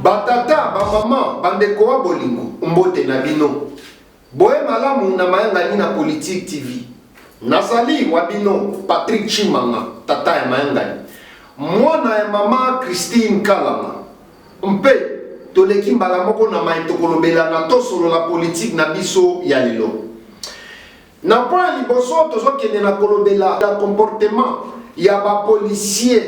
Ba tata, ba mama, ba ndeko wa bolingo, mbote na bino. Boye malamu na Mayangani na Politique TV. Nazali wa bino Patrick Tshimanga, tata ya Mayangani, mwana ya mama Christine Kalanga. Mpe toleki mbala moko na maye tokolobela na Tosolola Politique na biso ya lelo. Na point ya liboso, tozokende na kolobela comportement ya ba policiers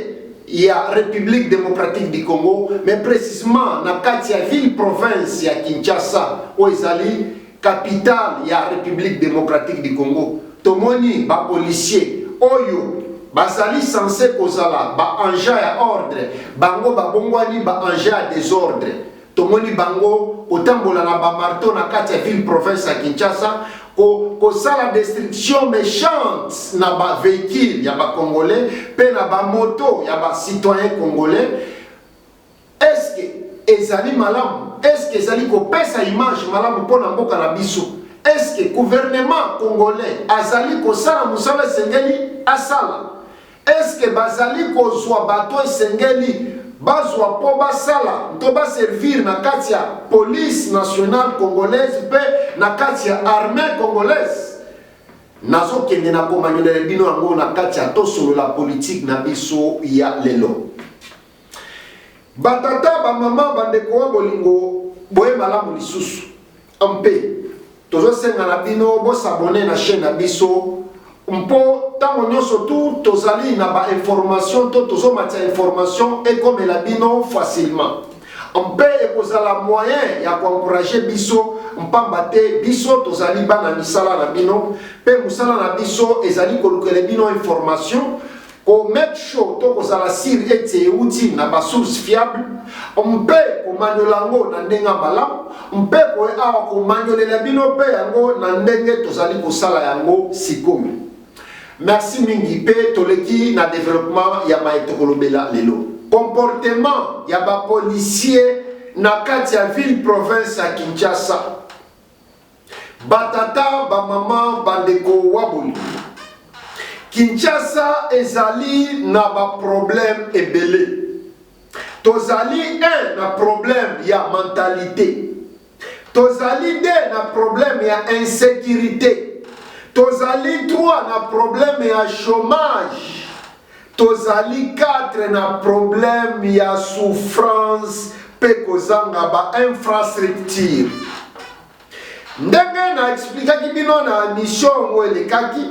ya Republique Democratique du Congo, mais precisement na kati ya ville province ya Kinshasa oyo ezali capitale ya Republique Democratique du Congo. Tomoni ba policiers oyo bazali cense kozala ba agents ya ordre, bango babongwani ba agents ya desordre. Tomoni bango kotambola na ba marteau na kati ya ville province ya Kinshasa, ko kosala destruction mechante na ba vehicules ya ba congolais pe na ba moto ya ba citoyens congolais. Est-ce que ezali malamu? Est-ce que ezali kopesa image malamu mpo na mboka na biso? Est-ce que gouvernement congolais azali kosala mosala esengeli asala? Est-ce que bazali kozwa bato esengeli bazwa mpo basala to ba servir na kati ya police nationale congolaise mpe na kati ya armee congolaise? Nazokende na komanyolela bino yango na kati ya Tosolola Politique na biso ya lelo. Ba tata, ba mama, ba ndeko wa bolingo, boye malamu lisusu. Mpe tozosenga na bino bo s'abonner na chaîne na biso mpo ntango nyonso tu tozali na ba information to tozomatisa information ekomela bino facilement, mpe ekozala moyen ya koencourager biso, mpamba te biso tozali bana misala na bino, mpe mosala na biso ezali kolukela bino information, ko make sure to kozala sur ete euti na ba source fiable, mpe komanyola yango na ndenge ya malamu, mpe koye awa komanyolela bino mpe yango na ndenge tozali kosala yango sikoyo. Merci mingi, mpe toleki na developpement ya maye tokolobela lelo. Comportement ya ba policier na kati ya ville province ya Kinshasa. Batata, bamama, bandeko wa bolingo, Kinshasa ezali na ba problème ebele. Tozali 1 na problème ya mentalite, tozali 2 na problème ya insécurité, tozali 3 na problème ya chômage, tozali 4 na problème ya souffrance mpe kozanga ba infrastructure. Ndenge na explikaki bino na mission yango elekaki,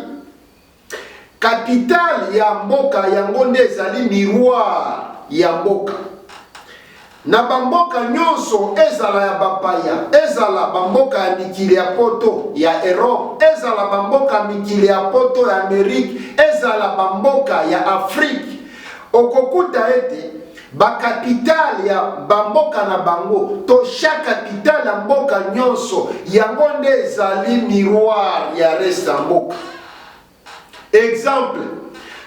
capitale ya mboka yango nde ezali miroir ya mboka. Na bamboka nyonso, ezala ya bapaya, ezala bamboka ya mikili ya poto ya Europe, ezala bamboka mikili ya poto ya Amerike, ezala bamboka ya Afrike, okokuta ete bakapitale ya bamboka na bango to chaque capitale ya mboka nyonso yango nde ezali miroir ya reste ya mboka. Exemple,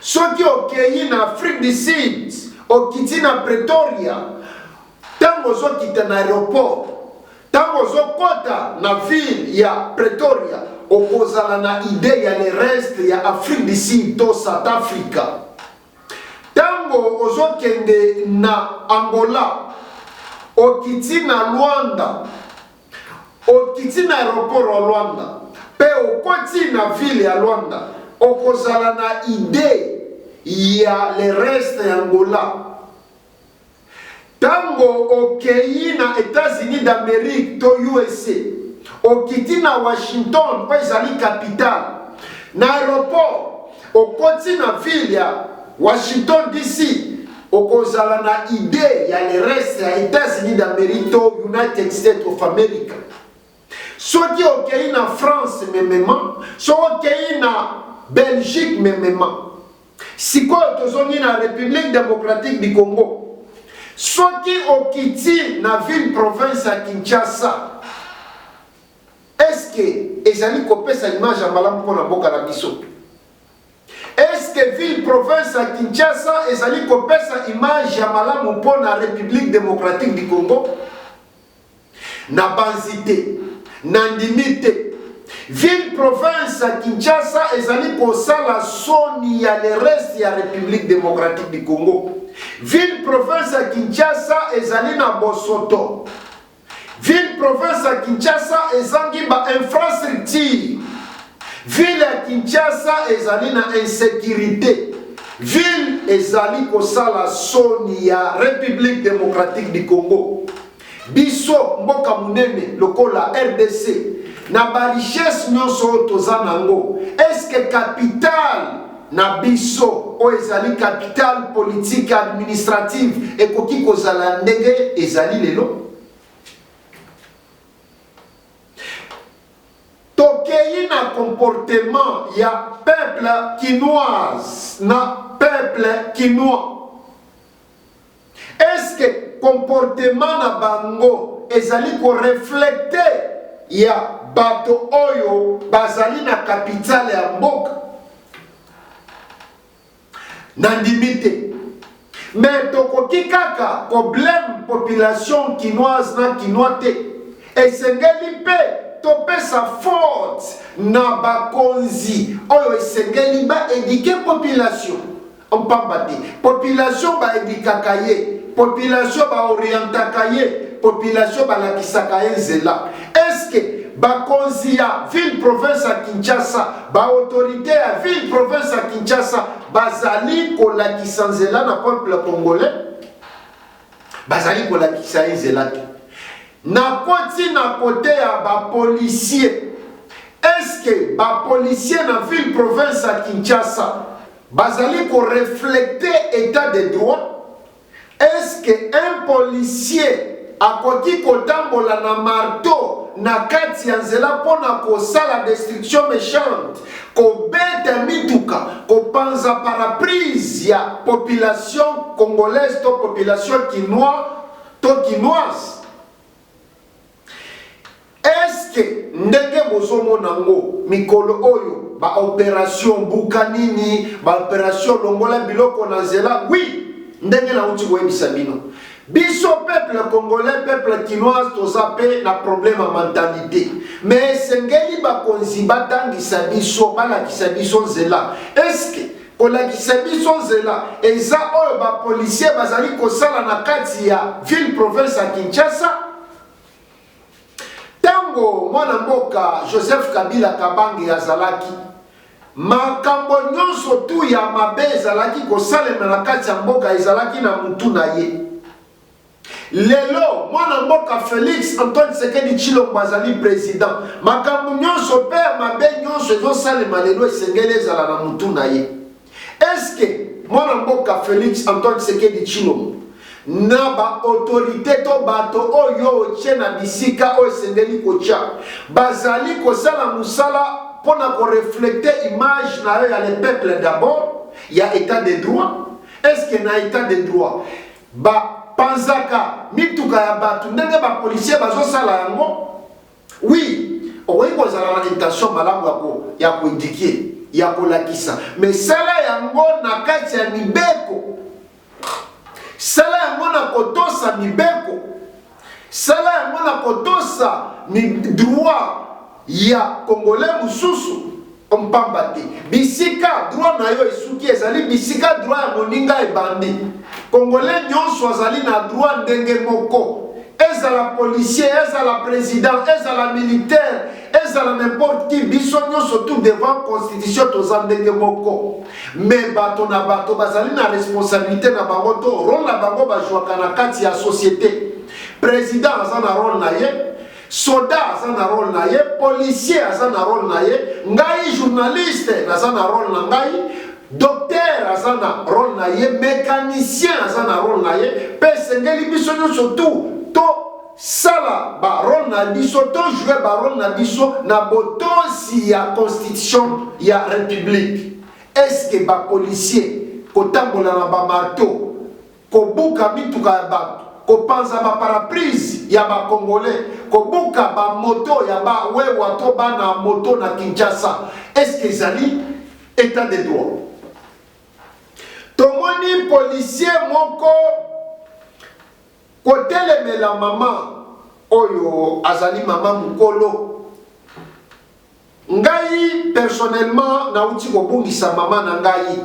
soki okei na Afrique du Sud, okiti na Pretoria, ntango ozokita na aéroport, ntango ozokɔta na ville ya Pretoria, okozala na idée ya le reste ya Afrique du Sud to South Africa. Ntango ozokende na Angola, okiti na Luanda, okiti na aéroport ya Luanda mpe okoti na ville ya Luanda, okozala na idée ya le reste ya Angola. Ntango okei na États-Unis d'Amérique to USA, okiti na Washington oyo ezali capitale, na aéroport, okoti na ville ya Washington DC, okozala na idée ya le reste ya États-Unis d'Amérique to United States of America. Soki okei na France, mêmement. Soki okei na Belgique, mêmement. Sikoyo tozongi na République Démocratique du Congo. Soki okiti na ville province ya Kinshasa, est-ce que ezali kopesa image ya malamu mpona mboka na biso? Est-ce que ville province ya Kinshasa ezali kopesa image ya malamu mpona République Démocratique du Congo? Na banzi te, nandimi te. Ville province ya Kinshasa ezali kosala soni ya le reste ya République Démocratique du Congo. Ville province ya Kinshasa ezali na bosoto. Ville province ya Kinshasa ezangi ba infrastructure. Ville ya Kinshasa ezali na insecurite. Ville ezali kosala soni ya Republique democratique du Congo. Biso mboka munene lokola rdc na ba richesse nyonso oyo toza nango, est-ce que capitale na biso oyo ezali capitale politique administrative ekoki kozala ndenge ezali lelo? Tokeyi na comportement ya peuple kinoise na peuple kinois. Est-ce que comportement na bango ezali ko reflecter ya bato oyo bazali na capitale ya mboka? Nandimi te. Mais tokoki kaka ko blame population kinoise na kinois te. Esengeli mpe topesa faute na bakonzi oyo esengeli ba eduquer population. Mpamba te population ba edikaka ye, population ba orientaka ye, population balakisaka ye nzela. Est-ce que bakonzi ya ville province ya Kinshasa, ba autorite ya ville province ya Kinshasa bazali kolakisa nzela na peuple congolais? Bazali kolakisa ye nzela te. Nakoti na kote ya ba policiers. Est-ce que ba policiers na ville province ya Kinshasa bazali ko reflecter etat de droit? Est-ce que un policier akoki kotambola na marteau na kati ya nzela mpo na kosala destruction mechante, kobeta mituka, kopanza paraprise ya population congolaise to population kinois to kinoise? Est-ce que ndenge bozomona ngo mikolo oyo ba operation buka nini, ba operation longola biloko na nzela, oui ndenge nauti koyebisa bino, biso peuple congolais, peuple kinoise toza pe na problème ya mentalite, mais esengeli bakonzi batangisa biso, balakisa biso nzela. Est-ce que kolakisa biso nzela eza oyo ba policiers bazali kosala na kati ya ville province ya Kinshasa? Tango mwana mboka Joseph Kabila Kabange azalaki, makambo nyonso tu ya mabe ezalaki kosalema na kati ya mboka ezalaki na mutu na ye. Lelo mwana mboka Felix Antoine Tshisekedi Tshilombo azali president, makambo nyonso pe ya mabe nyonso ezosalema lelo esengeli ezala na mutu na ye. Est-ce que mwana mboka Felix Antoine Tshisekedi Tshilombo na ba autorite to bato oyo otie na bisika oyo esengeli kotia bazali kosala mosala mpo na koreflekte image na yo ya le peuple d'abord ya etat de droit? Est-ce que na etat de droit bapanzaka mituka ya bato ndenge ba policier bazosala yango? Oui, okoki kozala na intention malamu ya ko ya ko eduquer, ya kolakisa, mais sala yango na kati ya mibeko. Sala yango na kotosa mibeko. Sala yango na kotosa mi droit ya congolais mosusu. Mpamba te bisika droit na yo esuki ezali bisika droit ya moninga ebandi. Congolais nyonso azali na droit ndenge moko, ezala policier, ezala president, ezala militaire, ezala n'importe qui, biso nyonso tout devant constitution toza ndenge moko. Mais bato na bato bazali na responsabilite na bango to role na bango bajouaka na kati ya societe. President aza na role na ye, Soda aza na role na ye, policier aza na role na ye, ngai journaliste naza na role na ngai, docteur aza na role na ye, mecanicien aza na role na ye, pe esengeli biso nyonso tout to sala ba role na biso, to jouer ba role na biso na botosi ya constitution ya republique. Est-ce que ba policiers kotambola na ba marteau Kobuka mituka ya bato, kopanza ba paraprise ya ba congolais, kobuka ba moto ya ba wewa to bana moto na Kinshasa, est-ce que ezali etat de droit? Tomoni policier moko kotelemela mama oyo azali mama mukolo. Ngai personnellement nawuti kobungisa mama na ngai,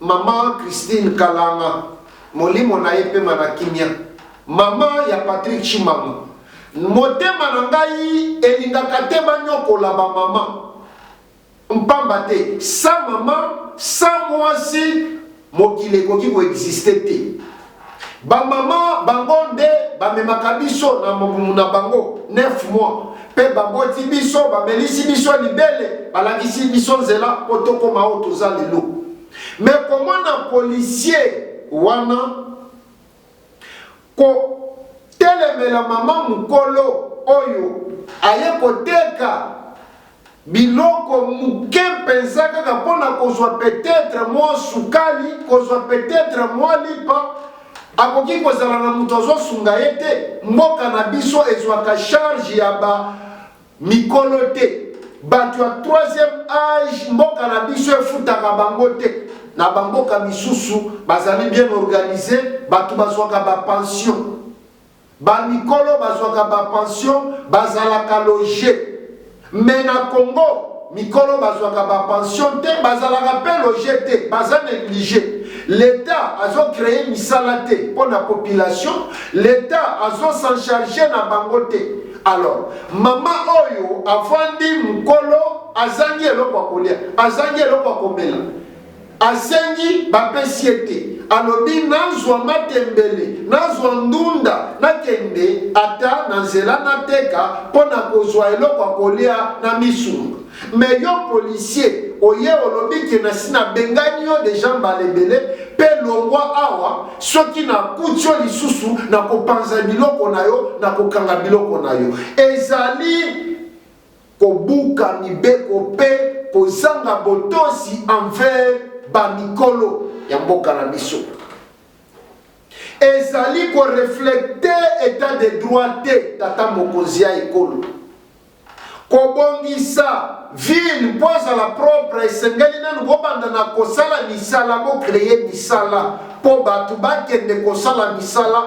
maman Christine Kalanga. Molimo na ye epema na kimia. Mama ya Patrick Tshimanga. Motema na ngai elingaka te banyokola ba mama. Mpamba te sans mama, sans mwasi mokili ekoki ko exister te. Ba mama bango nde bamemaka biso na mobumu na bango 9 mois mpe baboti biso, bamelisi biso libele, balakisi biso nzela mpo tokoma oyo toza lelo. Mais komona policier wana kotelemela mama mukolo oyo aye koteka biloko muke mpenza kaka mpo na kozwa peut-etre mwa sukali, kozwa peut-etre mwa lipa, akoki kozala na moto azosunga ye te. Mboka na biso ezwaka charge ya ba mikolo te, bato ya troisième age mboka na biso efutaka bango te. Na bamboka misusu bazali bien organise, bato bazwaka ba pension, ba mikolo bazwaka ba pension, bazalaka loge. Mais na Congo mikolo bazwaka ba pension te, bazalaka pe loge te, baza neglige. L'etat azo creer misala te pona population, l'etat azo s'en charger na bango te. Alors mama oyo avandi mukolo azangi eloko ya kolia, azangi eloko ya komela, asengi bapesi ye te, alobi nazwa matembele, nazwa ndunda, nakende ata na nzela nateka mpo na kozwa eloko ya kolia na misunga. Mais yo policier oye olobi ke nasi nabengani yo dejà mbala ebele pe longwa awa soki nakuti yo lisusu nakopanza biloko na yo, nakokanga biloko na yo. Ezali kobuka mibeko pe kozanga botosi envers ba mikolo ya mboka na biso. Ezali ko reflecter etat de droit te tata mokonzi ya ekolo. Kobongisa ville mpo ezala propre esengeli nanu bobanda na kosala misala, bo creer misala mpo batu bakende kosala misala,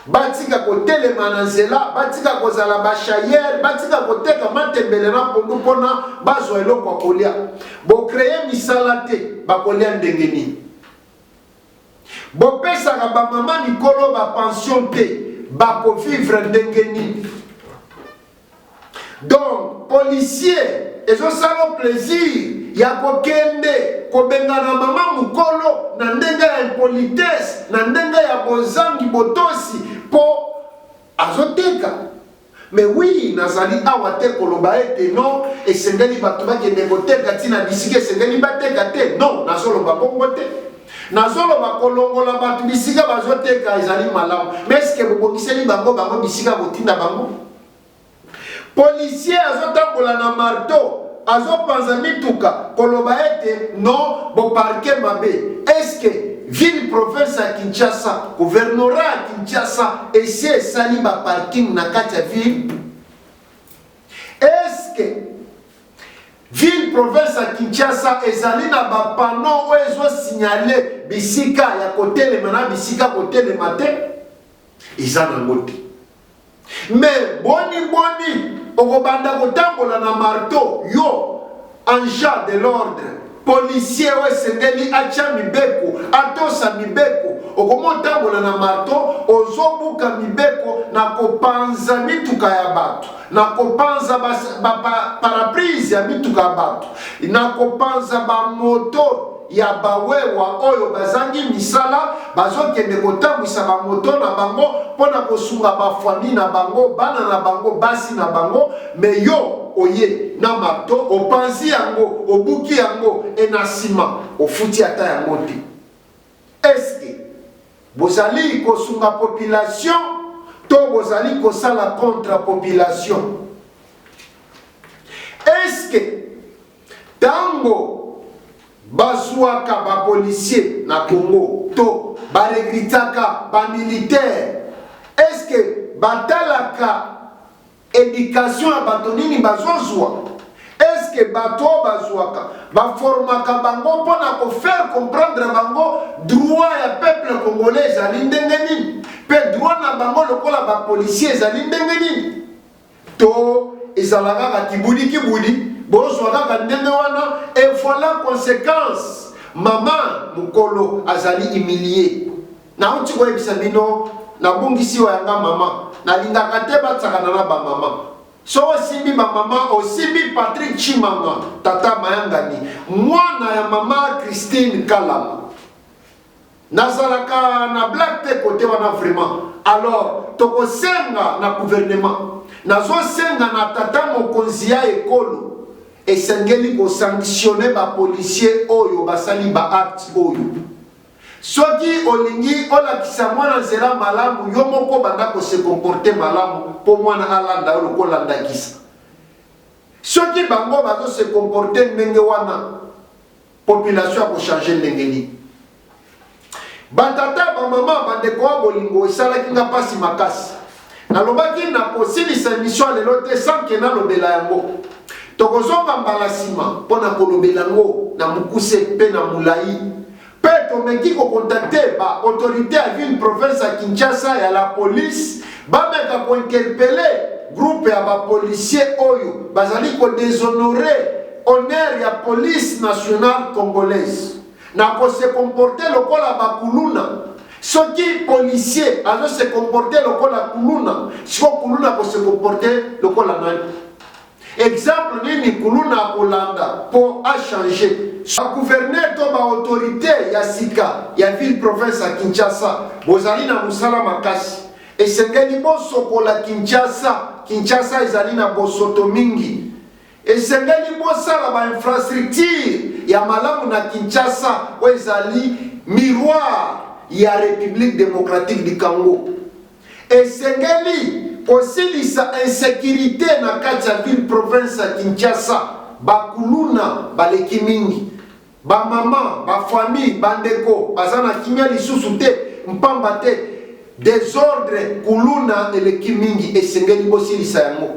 batika kotelema na nzela, batika kozala ba chayeurs, batika koteka matembele na pondu mpona bazwa eloko ya kolia. Bo creer misala te, bakolia ndenge nini? Bopesaka ba mama mikolo ba pension te, bako vivre ndenge nini? Donc policier ezo sala yo plaisir ya kokende kobengana mama mukolo na ndenge ya impolitesse, na ndenge ya bozangi botosi po azoteka? Mais oui, nazali awa te koloba ete non, esengeli bato bakende koteka ti na bisika esengeli bateka te. Non, nazoloba bongo te. Nazoloba kolongola bato bisika bazoteka ezali malamu. Mais est-ce que bobongiseli bango bango bisika botinda bango? Policier azotambola na marteau, azopanza mituka koloba ete non bo parquer mabe. Est-ce que ville province ya Kinshasa, gouvernorat ya Kinshasa esi esali ba parking na kati ya ville? Est-ce que ville province ya Kinshasa ezali na ba panneaux oyo ezo signaler bisika ya kotelema na bisika kotelema te? Eza nango te. Mais boni boni okobanda kotambola na marteau yo agent de l'ordre policier oyo esengeli atia mibeko atosa mibeko okomi otambola na marteau ozobuka mibeko na kopanza mituka ya bato na kopanza ba, ba, ba paraprise ya mituka ya bato na kopanza bamoto ya bawewa oyo bazangi misala bazokende kotambwisa bamoto na bango mpo na kosunga bafami na bango, bana na bango, basi na bango. Me yo oye na marto opanzi yango, obuki yango, e na nsima ofuti ata yango te. Eske bozali kosunga population to bozali kosala contre population? Eske Tango bazuaka ba policiers na Congo to ba recrutaka ba militaires est ce que batalaka education ya bato nini bazozua? Est ce que bato oyo bazuaka ba formaka bango pona ko faire comprendre bango droit ya peuple congolais ezali ndenge nini pe droit na bango lokola ba policiers ezali ndenge nini? To ezala kaka kibudi kibudi, bozwa kaka ndenge wana et voilà consequence maman mukolo azali humilie. Nauti koyebisa bino, nabungisi oyo ya nga mama. Nalingaka te batsakana na ba mama. Soki osimbi ba mama, osimbi Patrick Tshimanga, tata Mayangani, mwana ya mama Christine Kalama. Nazalaka na blague te kote wana vraiment. Alors tokosenga na gouvernement, nazosenga na tata mokonzi ya ekolo, esengeli ko sanctionner ba policiers oyo basali ba actes oyo. Soki olingi olakisa mwana nzela malamu, yo moko banda ko se comporter malamu mpo mwana alanda yo lokola ndakisa. Soki bango bazo se comporter ndenge wana, population ako changer ndenge nini? Ba tata, ba mama, ba ndeko ya bolingo, esalaki nga pasi makasi. Nalobaki nakosilisa emission ya lelo te sans que nalobela yango. Tokozonga mbala sima mpo na kolobela yango na mokuse mpe na molayi. Mpe tomeki ko contacter ba autorites ya ville province ya Kinshasa ya la police bameka ko interpeller groupe ya ba policiers oyo bazali ko deshonorer honneur ya police nationale congolaise na ko se comporter lokola ba kuluna. Soki policier azo se comporter lokola kuluna, siko kuluna ako se comporter lokola nani? Exemple nini kuluna akolanda po a changer? Ba gouverneur to ba autorite ya sika ya ville province ya Kinshasa bozali na mosala makasi. Esengeli bosokola Kinshasa. Kinshasa ezali na bosoto mingi. Esengeli bosala ba infrastructure ya malamu na Kinshasa oyo ezali miroir ya Republique democratique du Congo. Esengeli kosilisa insecurite na kati ya ville province ya Kinshasa. Ba kuluna baleki mingi. Ba mama, ba famille, ba ndeko baza na kimia lisusu te mpamba te desordre kuluna eleki mingi. Esengeli bosilisa yango.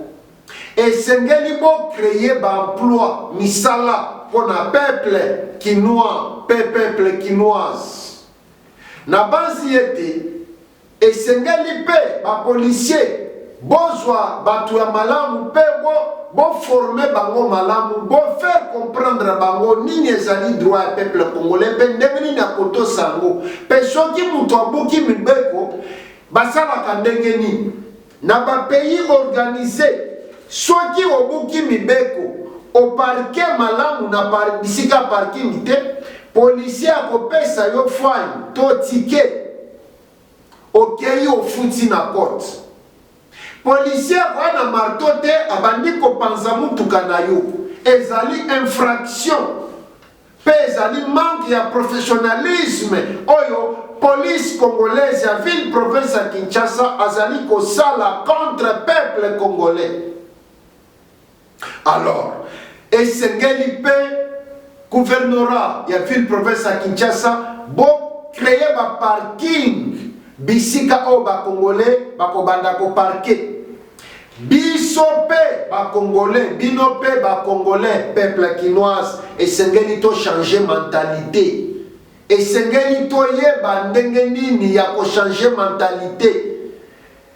Esengeli bo creer ba emploi, misala mpo na peuple kinois mpe peuple kinoise. Nabanzi ete esengeli mpe ba policiers bozwa bato ya malamu mpe bo bo former bango malamu, bo faire comprendre bango nini ezali droit ya peuple congolais mpe ndenge nini akotosa yango, mpe soki moto abuki mibeko basalaka ndenge nini. Na ba pays organise, soki obuki mibeko, o parquer malamu na bisika parking te, policier akopesa yo fine to ticket, okeyi ofuti na cote. Policier akoya na marteau te abandi kopanza mutuka na yo, ezali infraction. Mpe ezali manque ya professionnalisme oyo police congolaise ya ville province ya Kinshasa azali kosala contre peuple congolais. Alors, esengeli mpe gouvernorat ya ville province ya Kinshasa bo créer ba parking bisika oyo ba congolais bakobanda ko parquer. Biso pe ba congolais, bino pe ba congolais, peuple kinoise, esengeli to changer mentalite. Esengeli toyeba ndenge nini ya ko changer mentalite.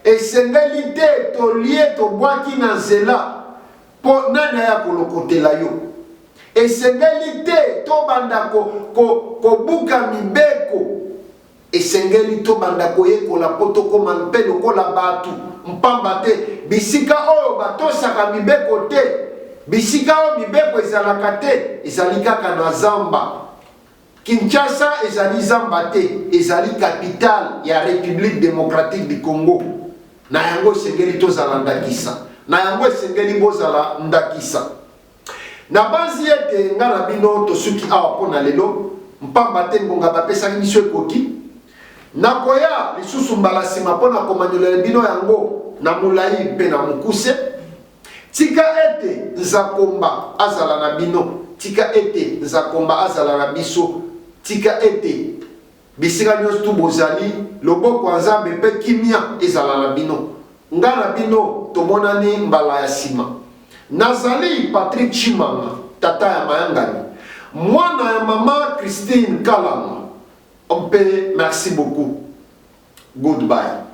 Esengeli te tolie tobwaki na nzela po nani aya kolokotela yo. Esengeli te tobanda ko, ko, kobuka mibeko. Esengeli tobanda koyekola mpo tokoma mpe lokola bato, mpamba te bisika oyo batosaka mibeko te, bisika oyo mibeko ezalaka te, ezali kaka na zamba. Kinshasa ezali zamba te, ezali capitale ya Republique democratique du Congo. Na yango esengeli tozala ndakisa. Na yango esengeli bozala ndakisa. Nabanzi ete ngai na bino tosuki awa mpo na lelo, mpamba te ngonga bapesaki biso ekoki. Nakoya lisusu mbala nsima mpo na komanyolela bino yango na molai mpe na mokuse. Tika ete Nzakomba azala na bino. Tika ete Nzakomba azala na biso. Tika ete Bisika nionso tout bozali, loboko ya Nzambe mpe kimia ezala na bino. Nga na bino tomonani mbala ya sima. Nazali Patrick Tshimanga, tata ya mayangani, mwana ya mama Christine Kalanga mpe merci beaucoup. Goodbye.